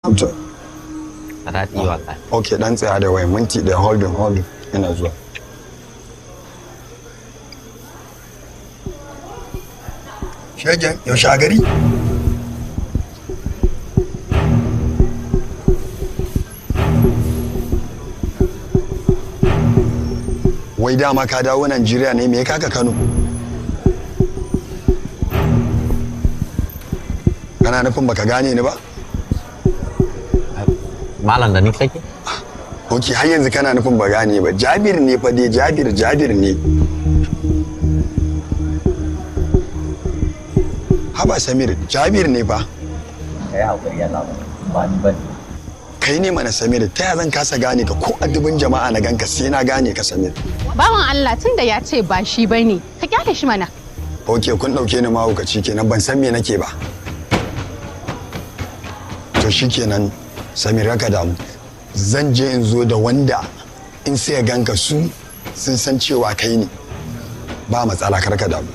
To, Raɗi wallahi. ok, dan tsaya da wayan minti ɗaya, holding, holding, ina zuwa. Shegen, yaushe a gari? Wai dama ka dawo Najeriya ne, me ya kaka Kano? Kana nufin baka gane ni ba? Malam da ni kake? Ok, har yanzu kana nufin ba gane ba. Jabir ne fa dai, Jabir, Jabir ne. Haba Samir, Jabir ne fa. Kai hakuri ya ba. Ba ni bane. Kai ne mana Samir, ta ya zan kasa gane ka ko a dubin jama'a na ganka sai na gane ka Samir. Bawan Allah, tun da ya ce ba shi bane, ka kyale shi mana. Ok, kun ɗauke ni mahaukaci kenan, ban san me nake ba. To shikenan Samir, ka damu. Zan je in zo da wanda in sai ya ganka su sun san cewa kai ne. Ba matsala, kar ka damu.